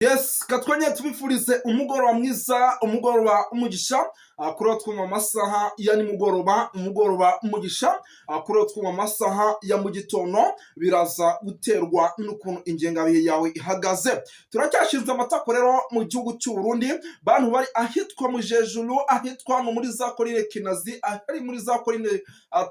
Yes, katwongere tubifurize umugoroba mwiza, umugoroba umugisha. Kuri uwo twumva amasaha ya nimugoroba, umugoroba umugisha. Kuri uwo twumva amasaha ya mu gitondo, biraza guterwa n'ukuntu ingengabihe yawe ihagaze. Turacyashinze amatako rero mu gihugu cy'u Burundi, bantu bari ahitwa mu Jejuru, ahitwa no muri za Korine Kinazi, ahari muri za Korine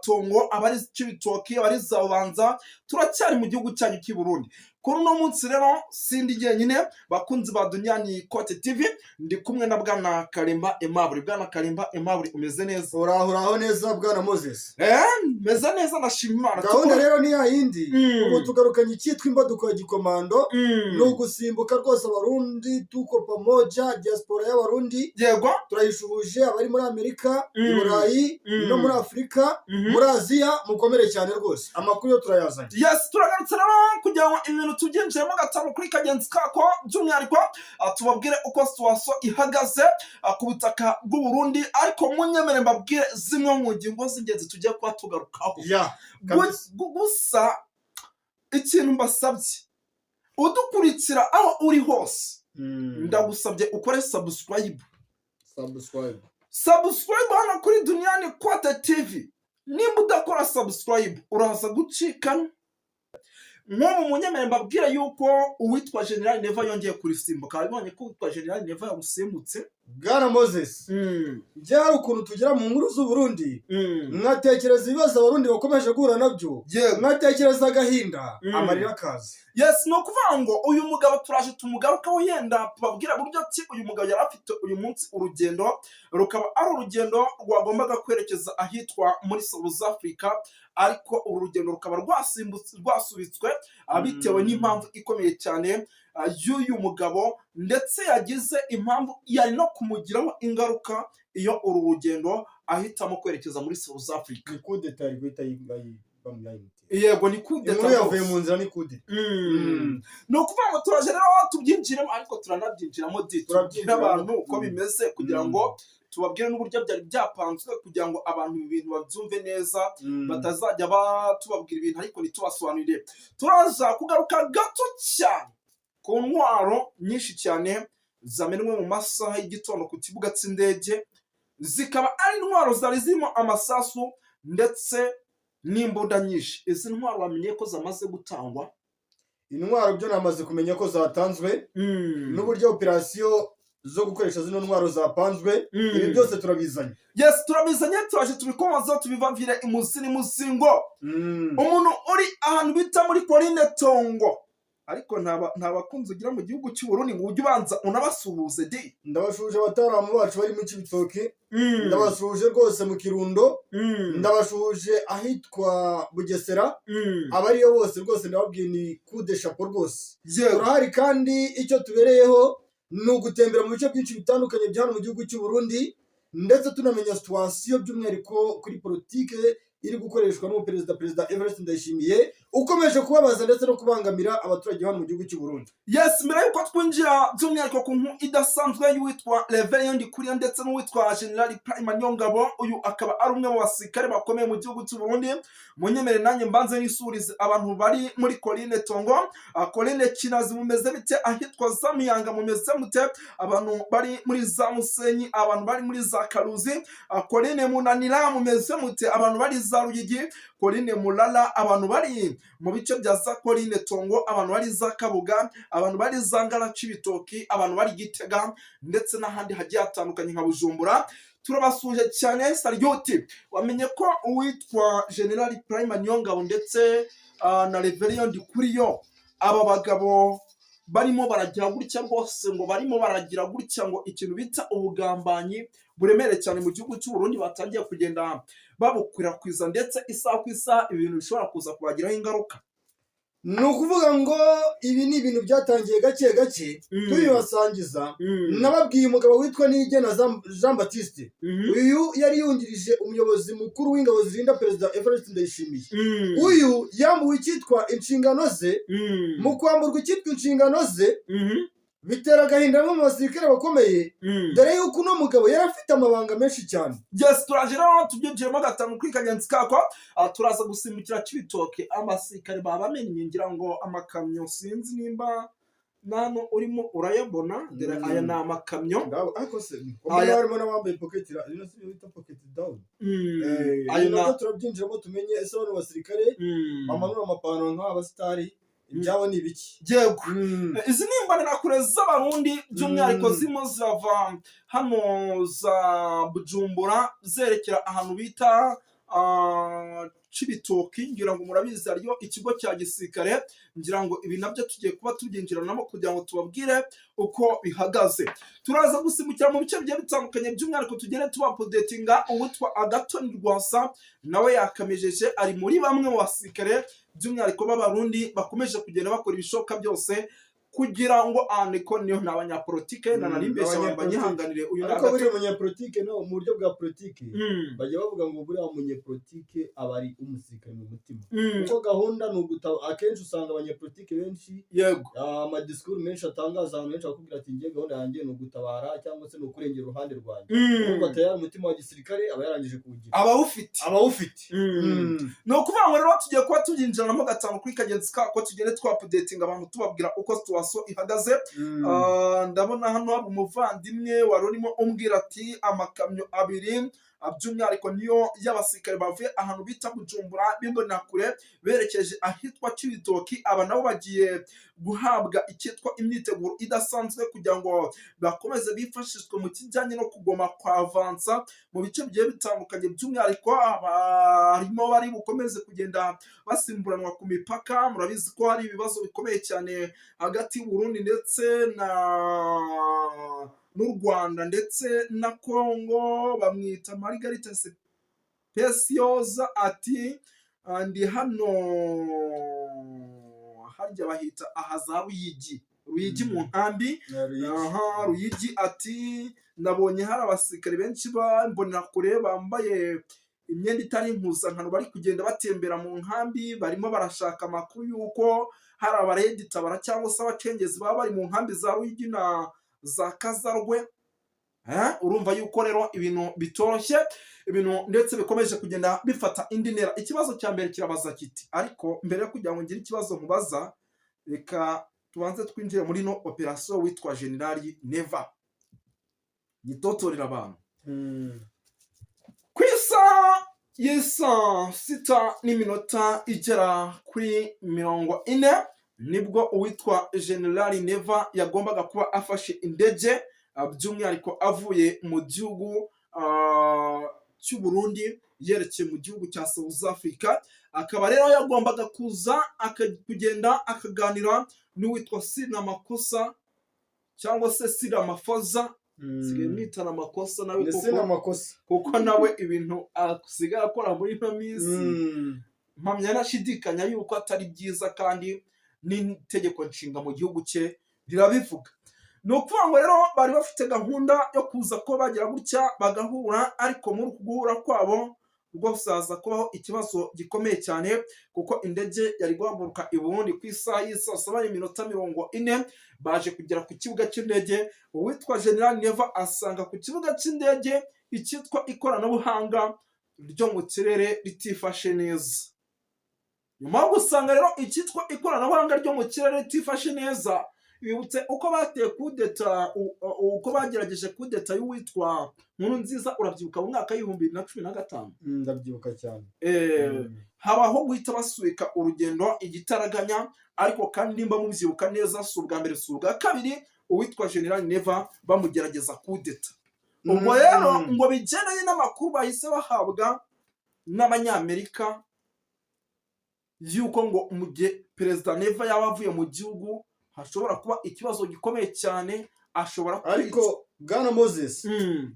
Tongo, abari Cibitoki, abari za Bubanza, turacyari mu gihugu cyanyu cy'i Burundi. Kuri uno munsi rero sindi jyenyine, bakunzi ba Dunyani Kote TV, ndi kumwe na Bwana Karimba Aimable. Bwana Karimba Aimable, umeze neza? Uraho, uraho neza, Bwana Moses? Meze neza, ndashima Imana. Gahunda rero ni ya yindi. Ubu tugarukanye icyitwa imbaduko ya gikomando. Ni ugusimbuka rwose. Abarundi tuko pamoja, diaspora y'Abarundi turayishuhuje, abari muri Amerika, i Burayi, no muri Afurika, muri Aziya, mukomere cyane rwose, amakuru yo turayazanye. Yes, turagarutse rero kugira ngo ibintu tubyinjiremo gatanu kuri kagenzi kako, by'umwihariko tubabwire uko situation ihagaze ku butaka bw'u Burundi. Ariko munyemere mbabwire zimwe mu ngingo z'ingenzi tugiye kuba tugarukaho. Ya, kabisa. Gusa ikintu mbasabye, udukurikira aho uri hose, ndagusabye ukore subscribe. Subscribe. Subscribe hano kuri Duniyani Kote TV. Nimba udakora subscribe, uraza gucikana. Nk'ubu munyemere mbabwire yuko uwitwa General Neva yongeye kurisimbuka. Wabibonye ko uwitwa General Neva yarusimbutse? Bwana Moses, njye hari ukuntu tugera mu nkuru z'Uburundi, nkatekereza ibibazo Abarundi bakomeje guhura nabyo, nkatekereza agahinda, amarira akaza. Yes, ni ukuvuga ngo uyu mugabo turaje tumugarukaho, yenda tubabwira buryo ki uyu mugabo yari afite uyu munsi urugendo, rukaba ari urugendo rwagombaga kwerekeza ahitwa muri South Africa, ariko uru rugendo rukaba rwasimbutse, rwasubitswe bitewe n'impamvu ikomeye cyane y'uyu mugabo, ndetse yagize impamvu yari no kumugiraho ingaruka iyo uru rugendo ahitamo kwerekeza muri South Africa. Ni kudeta yari guhita bamuyimutera. Yego, ni kudeta. Inkuru yavuye rwose. mu nzira, ni kudeta. Ni ukuvuga ngo turaje rero tubyinjiremo, ariko turanabyinjiramo di tubwire Turabyinjiramo. abantu uko bimeze, kugira ngo tubabwire n'uburyo byari byapanzwe, kugira ngo abantu ibi bintu babyumve neza, batazajya batubabwira ibintu ariko ntitubasobanurire. Turaza kugaruka gato cyane ku ntwaro nyinshi cyane zamenwe mu masaha y'igitondo ku kibuga cy'indege, zikaba ari intwaro zari zirimo amasasu ndetse n'imbunda nyinshi. Izi ntwaro wamenye ko zamaze gutangwa? Intwaro byo namaze kumenya ko zatanzwe, n'uburyo operasiyo zo gukoresha zino ntwaro zapanzwe. Ibi byose turabizanye. Yes, turabizanye, turaje tubikomozeho, tubivavire imuzi n'imuzingo. Umuntu uri ahantu bita muri Korine Tongo, ariko nta bakunzi ugira mu gihugu cy'u Burundi ngo ujye ubanza unabasuhuze di? Ndabasuhuje abataramu bacu bari mu Cibitoke, ndabasuhuje rwose mu Kirundo, ndabasuhuje ahitwa Bugesera, abariyo bose rwose ndababwiye ni kude chapeau rwose. Turahari kandi icyo tubereyeho ni ugutembera mu bice byinshi bitandukanye bya hano mu gihugu cy'u Burundi, ndetse tunamenya situation by'umwihariko kuri politike iri gukoreshwa n'umuperezida, Perezida Evariste Ndayishimiye, ukomeje kubabaza ndetse no kubangamira abaturage hano mu gihugu cy'u Burundi. Yes, mbere yuko twinjira by'umwihariko ku nkuru idasanzwe y'uwitwa Reverien Ndikuriyo ndetse n'uwitwa General Prime Niyongabo, uyu akaba ari umwe mu basirikare bakomeye mu gihugu cy'u Burundi, munyemere nanjye mbanze nisurize abantu bari muri Korine Tongo, Korine Kinazi, mumeze bite? Ahitwa za Muyanga mumeze mute? Abantu bari muri za Musenyi, abantu bari muri za Karuzi, Korine Munanira, mumeze mute? Abantu bari za Ruyigi, Korine Mulala, abantu bari mu bice bya za Korine Tongo, abantu bari za Kabuga, abantu bari za Ngara, Cibitoki, abantu bari Gitega ndetse n'ahandi hagiye hatandukanye nka Bujumbura, turabasuhuje cyane, salute. Wamenye ko uwitwa General Prime Niyongabo ndetse na Reverien Ndikuriyo, aba bagabo barimo baragira gutya rwose, ngo barimo baragira gutya ngo ikintu bita ubugambanyi buremereye cyane mu gihugu cy'u Burundi batangiye kugenda babukwirakwiza, ndetse isaha ku isaha ibintu bishobora kuza kubagiraho ingaruka. Ni ukuvuga ngo ibi ni ibintu byatangiye gake gake tubibasangiza. Nababwiye umugabo witwa Niyigena Jean Baptiste. Uyu yari yungirije umuyobozi mukuru w'ingabo zirinda Perezida Evariste Ndayishimiye. Uyu yambuwe icyitwa inshingano ze. Mu kwamburwa icyitwa inshingano ze, bitera agahinda bamwe mu basirikare bakomeye, dore yuko uno mugabo yari afite amabanga menshi cyane. Yes, turaje rero tubyinjiremo gatanu kuri kagenzi kako. Turaza gusimbukira Cibitoke, abasirikare baba bamenye, ngira ngo amakamyo, sinzi nimba Nano urimo urayabona dore. Aya ni amakamyo. Ariko se Aya- harimo n'abambaye pocket, ino si bita pocket down? Ayo Nabyo turabyinjiramo tumenye ese bano basirikare bamanura amapantaro nk'abasitari, ibyabo ni ibiki? Yego. Izi ni imbonerakure z'Abarundi, by'umwihariko zirimo zirava hano za Bujumbura zerekera ahantu bita Cibitoki. Ngira ngo murabizi, hariyo ikigo cya gisirikare. Ngira ngo ibi nabyo tugiye kuba tubyinjiranamo kugira ngo tubabwire uko bihagaze. Turaza gusimbukira mu bice bigiye bitandukanye, by'umwihariko tugende tubaupdatinga uwitwa Agathon Rwasa, nawe yakamejeje, ari muri bamwe mu basirikare by'umwihariko b'Abarundi bakomeje kugenda bakora ibishoboka byose kugira ngo aniko niyo ni abanyapolitike nanarimbesha. Abanyapolitike. Banyihanganire, uyu ni Ariko Agathon. Buriya umunyapolitike, no mu buryo bwa politike, bajya bavuga ngo buriya umunyapolitike aba ari umusirikare mu mutima, kuko gahunda ni uguta. Akenshi usanga abanyapolitike benshi, amadisikuru menshi atangaza ahantu henshi, akubwira ati: "Ngiye, gahunda yanjye ni ugutabara cyangwa se ni ukurengera uruhande rwanjye." Urumva tayari umutima wa gisirikare aba yarangije kuwugira. Abawufite. Abawufite. Ni ukuvuga ngo rero tugiye kuba tubyinjiranamo gatanu kuri kagenzi kako, tugende twaupdatinga abantu, tubabwira uko situation ihagaze. Ndabona hano hari umuvandimwe wari urimo umbwira ati amakamyo abiri, by'umwihariko niyo y'abasirikare bavuye ahantu bita Bujumbura b'Imbonerakure berekeje ahitwa Cibitoki. Aba nabo bagiye guhabwa icyitwa imyiteguro idasanzwe kugira ngo bakomeze bifashishwe mu kijyanye no kugoma kwa avansa mu bice bigiye bitandukanye, by'umwihariko abarimo bari bukomeze kugenda basimburanwa ku mipaka. Murabizi ko hari ibibazo bikomeye cyane hagati y'u Burundi ndetse na n'u Rwanda ndetse na Congo. Bamwita Margarita Specioza, ati: "Ndi hano harya bahita aha za Ruyigi, Ruyigi mu nkambi." Aha Ruyigi, ati: "Nabonye hari abasirikare benshi b'Imbonerakure bambaye imyenda itari impuzankano bari kugenda batembera mu nkambi, barimo barashaka amakuru y'uko hari abaRED-Tabara cyangwa se abacengezi baba bari mu nkambi za Ruyigi na za Kazarwe." Urumva yuko rero ibintu bitoroshye, ibintu ndetse bikomeje kugenda bifata indi ntera. Ikibazo cya mbere kirabaza kiti, ariko mbere yo kugira ngo ngire ikibazo nkubaza, reka tubanze twinjire muri no operasiyo witwa Generali Neva yitotorera abantu. Ku isaha y'isaa 6 n'iminota igera kuri 40 nibwo uwitwa Generali Neva yagombaga kuba afashe indege, by'umwihariko avuye mu gihugu cy'u Burundi yerekeye mu gihugu cya South Africa. Akaba rero yagombaga kuza kugenda akaganira n'uwitwa Sinamakosa cyangwa se Siramafoza, sigaye mwitana amakosa nawe. Ndetse kuko n'amakosa. Kuko nawe ibintu asigaye akora muri ino minsi, mpamya nashidikanya yuko atari byiza, kandi n'itegeko nshinga mu gihugu cye rirabivuga. Ni ukuvuga ngo rero bari bafite gahunda yo kuza ko bagira gutya bagahura, ariko muri uku guhura kwabo rwose haza kubaho ikibazo gikomeye cyane, kuko indege yari guhaguruka i Burundi ku isaha y'isaa 7 n'iminota 40. Baje kugera ku kibuga cy'indege, uwitwa General Neva asanga ku kibuga cy'indege icyitwa ikoranabuhanga ryo mu kirere ritifashe neza. Nyuma yo gusanga rero icyitwa ikoranabuhanga ryo mu kirere ritifashe neza, bibutse uko bateye kudeta, uko bagerageje kudeta y'uwitwa Nkurunziza, urabyibuka mu mwaka w'2015? Ndabyibuka cyane. Habaho guhita basubika urugendo igitaraganya. Ariko kandi nimba mubyibuka neza, si ubwa mbere, si ubwa kabiri uwitwa General Neva bamugerageza kudeta. Ubwo rero ngo bigendanye n'amakuru bahise bahabwa n'Abanyamerika yuko ngo mu gihe Perezida Neva yaba avuye mu gihugu hashobora kuba ikibazo gikomeye cyane, ashobora kwicwa. Ariko bwana Moses,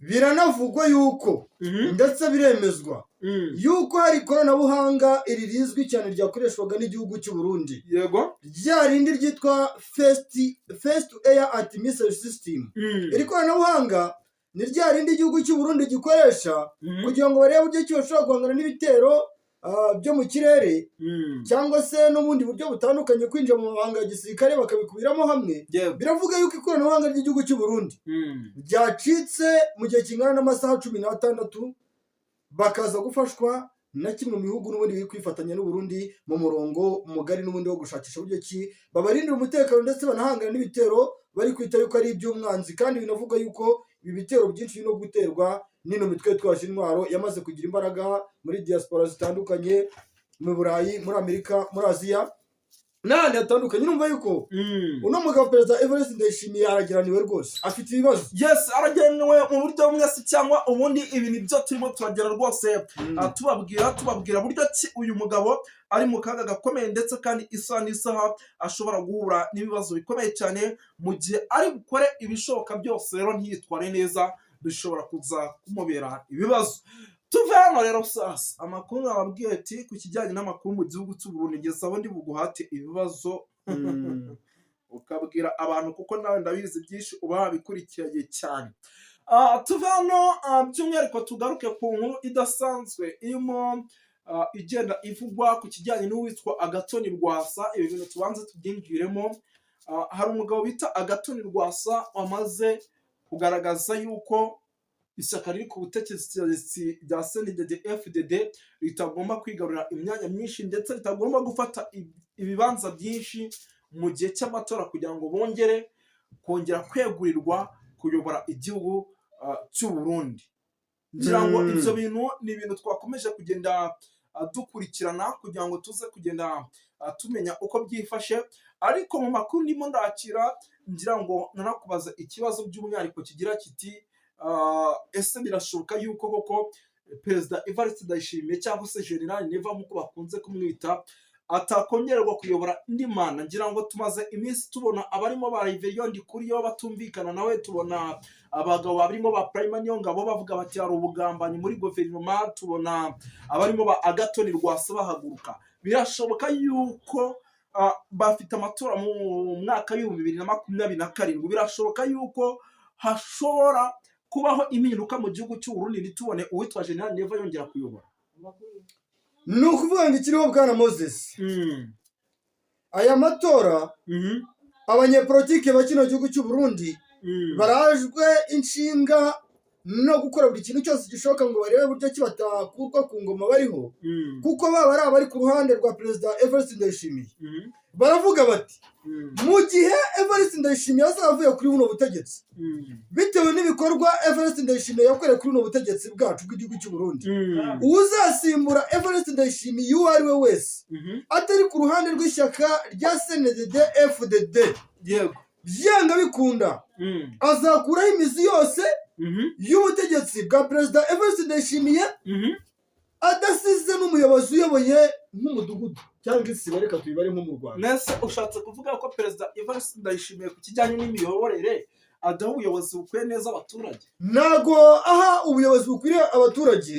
biranavugwa yuko, ndetse biremezwa yuko hari ikoranabuhanga iri rizwi cyane ryakoreshwaga n'igihugu cy'u Burundi, rya rindi ryitwa Fast Air Anti Missile System. Iri koranabuhanga ni rya rindi igihugu cy'u Burundi gikoresha kugira ngo barebe uburyo ki bashobora guhangana n'ibitero byo mu kirere cyangwa se n'ubundi buryo butandukanye, kwinjira mu mabanga ya gisirikare bakabikubiramo hamwe. Biravuga yuko ikoranabuhanga ry'igihugu cy'u Burundi ryacitse mu gihe kingana n'amasaha 16, bakaza gufashwa Na kimwe mu bihugu n'ubundi biri kwifatanya n'Uburundi mu murongo mugari n'ubundi wo gushakisha uburyo ki babarindira umutekano, ndetse banahangana n'ibitero bari kwita yuko ari iby'umwanzi. Kandi binavugwa yuko ibi bitero byinshi biri no guterwa n'ino mitwe yitwaje intwaro yamaze kugira imbaraga muri diaspora zitandukanye, mu Burayi, muri Amerika, muri Aziya n'ahandi hatandukanye. Urumva yuko uno mugabo Perezida Evariste Ndayishimiye arageraniwe rwose, afite ibibazo. Yes, aragenewe mu buryo bumwe se cyangwa ubundi. Ibi ni byo turimo turagera rwose, tubabwira buryo ki uyu mugabo ari mu kaga gakomeye, ndetse kandi isaha n'isaha ashobora guhura n'ibibazo bikomeye cyane mu gihe ari bukore ibishoboka byose. Rero ntiyitware neza, bishobora kuza kumubera ibibazo. Tuve hano rero sasa, amakuru nababwiye ati ku kijyanye n'amakuru mu gihugu cy'u Burundi, ngeze aho ndi buguhate ibibazo, ukabwira abantu, kuko nawe ndabizi byinshi uba wabikurikiranye cyane. Tuve hano, by'umwihariko tugaruke ku nkuru idasanzwe irimo igenda ivugwa ku kijyanye n'uwitwa Agathon Rwasa. Ibi bintu tubanze tubyinjiremo. Hari umugabo bita Agathon Rwasa wamaze kugaragaza yuko ishyaka riri ku butegetsi rya CNDD FDD ritagomba kwigarurira imyanya myinshi, ndetse ritagomba gufata ibibanza byinshi mu gihe cy'amatora, kugira ngo bongere kongera kwegurirwa kuyobora igihugu cy'u Burundi. Ngira ngo ibyo bintu ni ibintu twakomeje kugenda dukurikirana kugira ngo tuze kugenda tumenya uko byifashe. Ariko mu makuru ndimo ndakira, ngira ngo nanakubaza ikibazo by'umwihariko kigira kiti: ese birashoboka yuko koko Perezida Evariste Ndayishimiye, cyangwa se General Neva nk'uko bakunze kumwita, atakongererwa kuyobora indi manda? Ngira ngo tumaze iminsi tubona abarimo ba Reverien Ndikuriyo batumvikana nawe, tubona abagabo barimo ba Prime Niyongabo bavuga bati hari ubugambanyi muri guverinoma, tubona abarimo ba Agathon Rwasa bahaguruka. Birashoboka yuko bafite amatora mu mwaka w'2027, birashoboka yuko hashobora kubaho impinduka mu gihugu cy'u Burundi, ntitubone uwitwa General Neva yongera kuyobora? Ni ukuvuga ngo ikiriho, bwana Moses, aya matora, abanyepolitike ba kino gihugu cy'u Burundi barajwe inshinga no gukora buri kintu cyose gishoboka ngo barebe buryo ki batakurwa ku ngoma bariho, kuko baba ari abari ku ruhande rwa Perezida Evariste Ndayishimiye baravuga bati mu gihe Evariste Ndayishimiye azaba avuye kuri buno butegetsi, bitewe n'ibikorwa Evariste Ndayishimiye yakoreye kuri buno butegetsi bwacu bw'igihugu cy'u Burundi, uzasimbura Evariste Ndayishimiye uwo ari we wese atari ku ruhande rw'ishyaka rya CNDD FDD, byanga bikunda azakuraho imizi yose y'ubutegetsi bwa Perezida Evariste Ndayishimiye, adasize n'umuyobozi uyoboye nk'umudugudu cyangwa isibo, reka tubibare nko mu Rwanda. Nese ushatse kuvuga ko Perezida Evariste Ndayishimiye ku kijyanye n'imiyoborere adaha ubuyobozi bukwiye neza abaturage? Ntago aha ubuyobozi bukwiriye abaturage.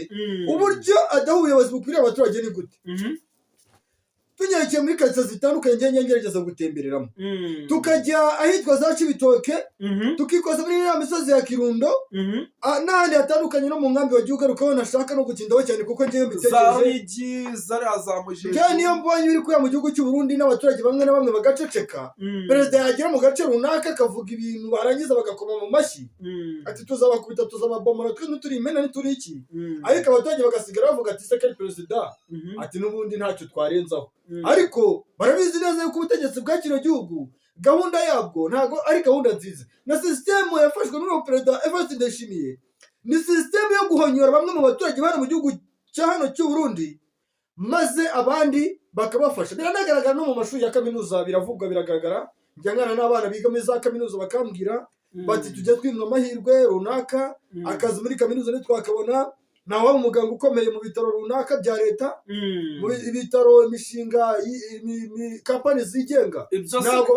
Uburyo adaha ubuyobozi bukwiriye abaturage ni gute? Tunyarukiye muri karitsiye zitandukanye ngenda ngerageza gutembereramo, tukajya ahitwa za Cibitoke, tukikoza muri iriya misozi ya Kirundo, n'ahandi hatandukanye, no mu nkambi wagiye ugarukaho, ntashaka no gutindaho cyane kuko ngewe za mbitekereje. Ruyigi, zariya za Mujeje. Njyewe niyo mbonye biri kubera mu gihugu cy'u Burundi n'abaturage bamwe na bamwe bagaceceka, perezida yagera mu gace runaka akavuga ibintu, barangiza bagakoma mu mashyi, ati tuzabakubita, tuzababomora, twe ntituri imena, ntituri iki, ariko abaturage bagasigara bavuga ati se kari perezida, ati n'ubundi ntacyo twarenzaho. Ariko barabizi neza yuko ubutegetsi bwa kino gihugu gahunda yabwo ntabwo ari gahunda nziza, na sisitemu yafashwe n'uwo perezida Evariste Ndayishimiye ni sisitemu yo guhonyora bamwe mu baturage bari mu gihugu cya hano cy'u Burundi, maze abandi bakabafasha. Biranagaragara no mu mashuri ya kaminuza, biravugwa, biragaragara. Njya ngana n'abana biga muri za kaminuza bakambwira bati tujya twimwa amahirwe runaka, akazi muri kaminuza ntitwakabona, ntawaba umuganga ukomeye mu bitaro runaka bya leta, mu bitaro, imishinga, kampani zigenga, Ibyo se ntabwo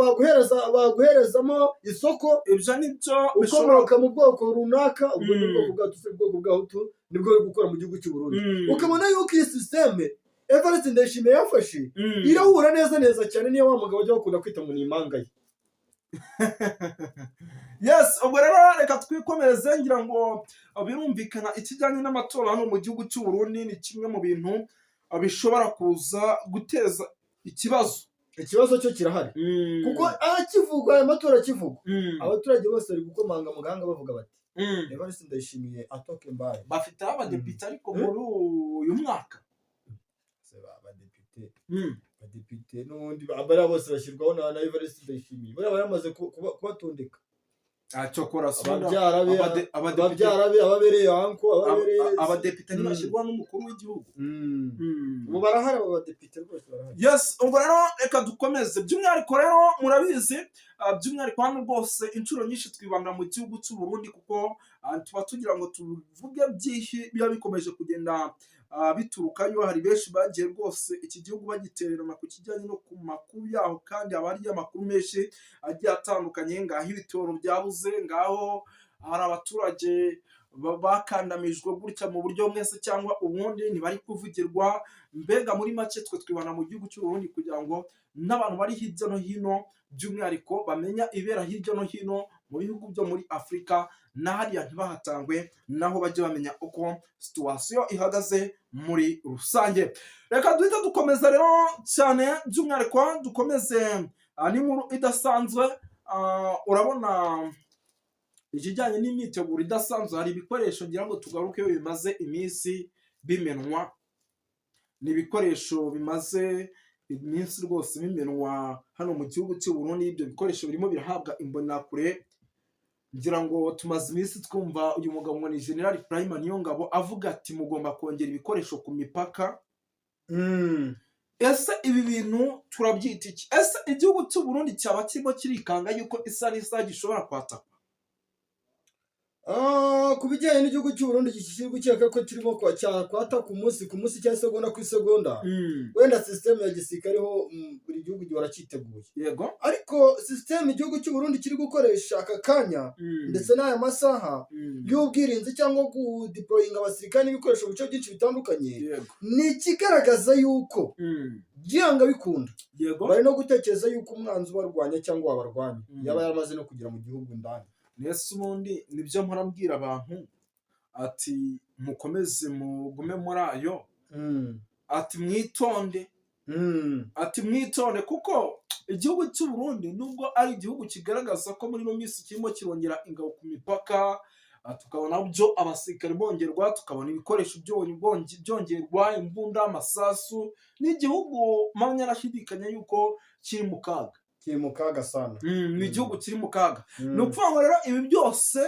baguherezamo isoko Ibyo ni byo bishobora ukomoka mu bwoko runaka. Ubwo ni ubwoko bwa Tutsi, ubwoko bwa Hutu nibwo buri gukora mu gihugu cy'u Burundi. Ukabona yuko iyi sisiteme Evariste Ndayishimiye yafashe irahura neza neza cyane niyo wa mugabo ajya bakunda kwita ngo ni impanga ye. Yes, ubwo rero reka twikomereze. Ngira ngo birumvikana, ikijyanye n'amatora hano mu gihugu cy'u Burundi ni kimwe mu bintu bishobora kuza guteza ikibazo. Ikibazo cyo kirahari, kuko akivugwa aya matora akivugwa, abaturage bose bari gukomanga mu gahanga bavuga bati Evariste Ndayishimiye atoke mbaye. Bafite abadepite ariko muri uyu mwaka. Abadepite, abadepite n'ubundi bariya bose bashyirwaho na Evariste Ndayishimiye. Bariya baramaze kubatondeka. Cyokora sunda. Ababyara be, Abadepite, ababyara be, ababereye uncle, ababereye abadepite ntibashyirwaho n'umukuru w'igihugu. Ubu barahari, abo badepite rwose barahari. Yes, ubwo rero reka dukomeze. By'umwihariko rero murabizi, by'umwihariko hano rwose inshuro nyinshi twibanda mu gihugu cy'u Burundi, kuko tuba tugira ngo tuvuge byinshi biba bikomeje kugenda biturukayo. Hari benshi bagiye rwose iki gihugu bagitererana ku kijyanye no ku makuru yaho, kandi haba hariyo amakuru menshi agiye atandukanye. Ngaho ibitoro byabuze, ngaho hari abaturage bakandamijwe gutya mu buryo bumwe se cyangwa ubundi, ntibari kuvugirwa. Mbega muri make twe twibana mu gihugu cy'u Burundi kugira ngo n'abantu bari hirya no hino, by'umwihariko bamenya ibera hirya no hino mu bihugu byo muri Afurika, na hariya ntibahatangwe, naho bajye bamenya uko situation ihagaze muri rusange. Reka duhite dukomeza rero cyane, by'umwihariko dukomeze n'inkuru idasanzwe. Urabona ikijyanye n'imyiteguro idasanzwe, hari ibikoresho ngira ngo tugarukeho bimaze iminsi bimenwa. Ni ibikoresho bimaze iminsi rwose bimenwa hano mu gihugu cy'u Burundi. Ibyo bikoresho birimo birahabwa Imbonerakure. Ngira ngo tumaze iminsi twumva uyu mugabo ngo ni General Prime Niyongabo avuga ati: "Mugomba kongera ibikoresho ku mipaka." Ese ibi bintu turabyita iki? Ese igihugu cy'u Burundi cyaba kirimo kirikanga yuko isaha n'isaha gishobora kwatakwa? Ku bijyanye n'igihugu cy'u Burundi kiri gukeka ko kirimo cyakwata ku munsi ku munsi cyangwa isegonda ku isegonda, wenda système ya gisirikare ho buri gihugu gihora cyiteguye. Ariko système igihugu cy'u Burundi kiri gukoresha aka kanya ndetse n'aya masaha y'ubwirinzi cyangwa kudeployinga abasirikare n'ibikoresho mu bice byinshi bitandukanye, ni ikigaragaza yuko byanga bikunda bari no gutekereza yuko umwanzi ubarwanya cyangwa wabarwanya yaba yaramaze no kugera mu gihugu indani. Mbese ubundi nibyo mpora mbwira abantu ati: "Mukomeze mugume muri ayo," ati: "Mwitonde," ati: "Mwitonde," kuko igihugu cy'u Burundi, nubwo ari igihugu kigaragaza ko muri ino minsi kirimo kirongera ingabo ku mipaka, tukabona byo abasirikare bongerwa, tukabona ibikoresho byongerwa, imbunda, amasasu, ni igihugu mpamya nashidikanya yuko kiri mu kaga. Kiri mu kaga sana. Ni igihugu kiri mu kaga. Ni ukuvuga ngo rero ibi byose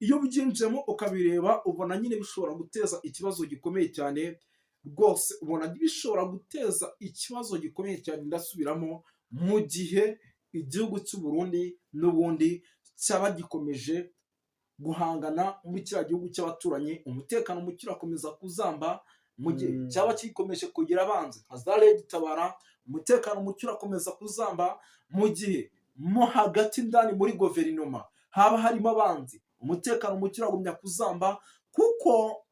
iyo ubyinjiyemo ukabireba, ubona nyine bishobora guteza ikibazo gikomeye cyane rwose. Ubona bishobora guteza ikibazo gikomeye cyane, ndasubiramo, mu gihe igihugu cy'u Burundi n'ubundi cyaba gikomeje guhangana muri kiriya gihugu cy'abaturanyi, umutekano muke urakomeza kuzamba. Mu gihe cyaba gikomeje kugira abanzi nka za RED Tabara, umutekano muke urakomeza kuzamba. Mu gihe mo hagati ndani muri guverinoma haba harimo abanzi, umutekano muke uragumya kuzamba, kuko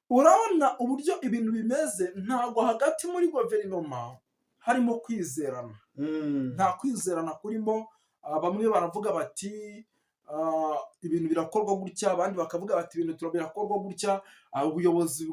urabona uburyo ibintu bimeze, ntabwo hagati muri guverinoma harimo kwizerana. Nta kwizerana kurimo. Bamwe baravuga bati: "Ibintu birakorwa gutya," abandi bakavuga bati: "Ibintu birakorwa gutya." Ubuyobozi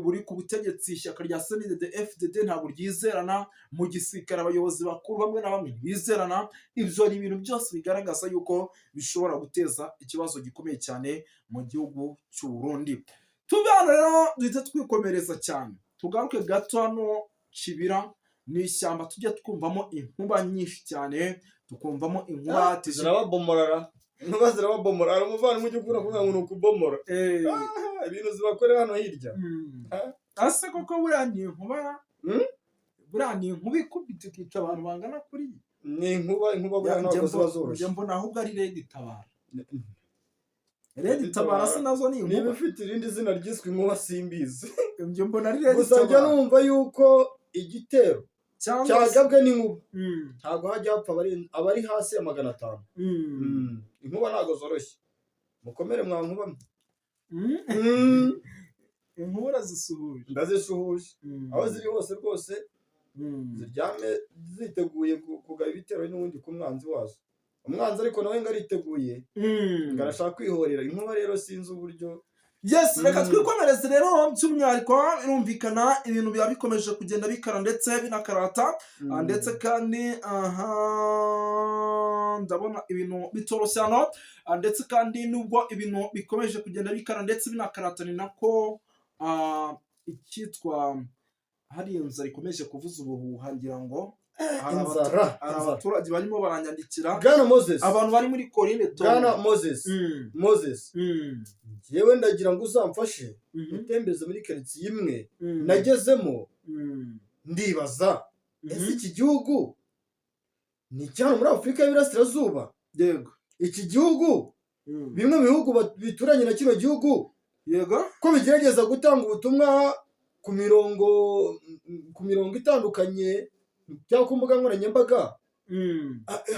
buri ku butegetsi, ishyaka rya CNDD FDD, ntabwo ryizerana. Mu gisirikare abayobozi bakuru bamwe na bamwe ntibizerana. Ibyo ni ibintu byose bigaragaza yuko bishobora guteza ikibazo gikomeye cyane mu gihugu cy'u Burundi. Tuve hano rero duhite twikomereza cyane, tugaruke gato hano Kibira. Ni ishyamba tujya twumvamo inkuba nyinshi cyane, tukumvamo inkuba. Zirababomorara, inkuba zirababomora. Hari umuvandimwe ujya ukunda kuvuga ngo ni ukubomora. Ibintu zibakorera hano hirya. Ase koko buriya ni inkuba? Buriya ni inkuba ikubita ikica abantu bangana kuriya? Ni inkuba, inkuba buriya ntabwo ziba zoroshye. Njye mbona ahubwo ari RED Tabara. RED Tabara se nazo ni Niba inkuba? ifite irindi zina ryiswe inkuba simbizi. Njye mbona ari Red Gusa njya Tabara. numva yuko igitero Cyangwa se cyagabwe n'inkuba ntabwo hajya hapfa abari hasi ya 500. Inkuba ntabwo zoroshye, mukomere mwa nkuba mwe. Inkuba urazisuhuje? Ndazisuhuje aho ziri hose rwose, ziryame ziteguye kugaba ibitero n'ubundi ku mwanzi wazo. Umwanzi ariko nawe ngo ariteguye, ngo arashaka kwihorera. Inkuba rero sinzi uburyo. Yes, reka twikomereze rero. By'umwihariko birumvikana ibintu biba bikomeje kugenda bikara ndetse binakarata. Ndetse kandi aha ndabona ibintu bitoroshye hano. Ndetse kandi nubwo ibintu bikomeje kugenda bikara ndetse binakarata, ni nako icyitwa Hari inzara ikomeje kuvuza ubuhuha, ngira ngo hari Inzara, hari inzara. abaturage barimo baranyandikira, Bwana Moses, abantu bari muri Korine Bwana Tongo. Moses, Moses, yewe ndagira ngo uzamfashe utembeze muri karitsiye imwe nagezemo, ndibaza: ese iki gihugu ni icya hano muri Afurika y'Iburasirazuba? Iki gihugu, bimwe mu bihugu bituranye na kino gihugu, ko bigerageza gutanga ubutumwa ku mirongo itandukanye cyangwa ku mbuga nkoranyambaga,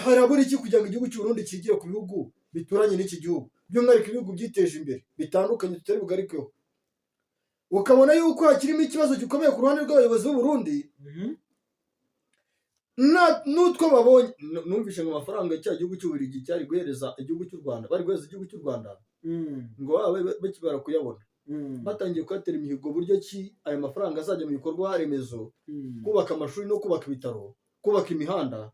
harabura iki kugira ngo igihugu cy'u Burundi kigire ku bihugu bituranye n'iki gihugu, by'umwihariko ibihugu byiteje imbere bitandukanye tutari bugarukeho? Ukabona yuko hakirimo ikibazo gikomeye ku ruhande rw'abayobozi b'u Burundi. N'utwo babonye, numvishe ngo amafaranga cya gihugu cy'Ububiligi cyari guhereza igihugu cy'u Rwanda, bari guhereza igihugu cy'u Rwanda, ngo babe bakibara kuyabona, batangiye kuyatera imihigo buryo ki ayo mafaranga azajya mu bikorwa remezo, kubaka amashuri no kubaka ibitaro, kubaka imihanda.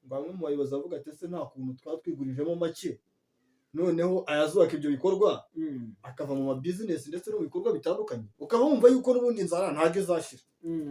Bamwe mu bayobozi bavuga ati: "Ese nta kuntu twaba twigurijemo make, noneho ayazubaka ibyo bikorwa akava mu mabizinesi ndetse no mu bikorwa bitandukanye?" Ukaba wumva yuko n'ubundi inzara ntabwo izashira,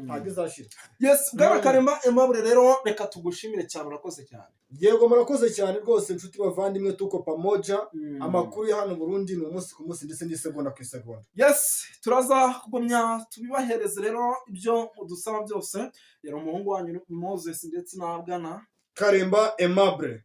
ntabwo izashira. Yes, Bwana Karemba Aimable, rero reka tugushimire cyane, urakoze cyane. Yego, murakoze cyane rwose, inshuti bavandimwe, tuko pamoja. Amakuru ya hano Burundi ni umunsi ku munsi ndetse n'isegonda ku isegonda. Yes, turaza kugumya tubibahereze rero ibyo mudusaba byose. Yari umuhungu wanyu Moses ndetse na Bwana Karemba Aimable.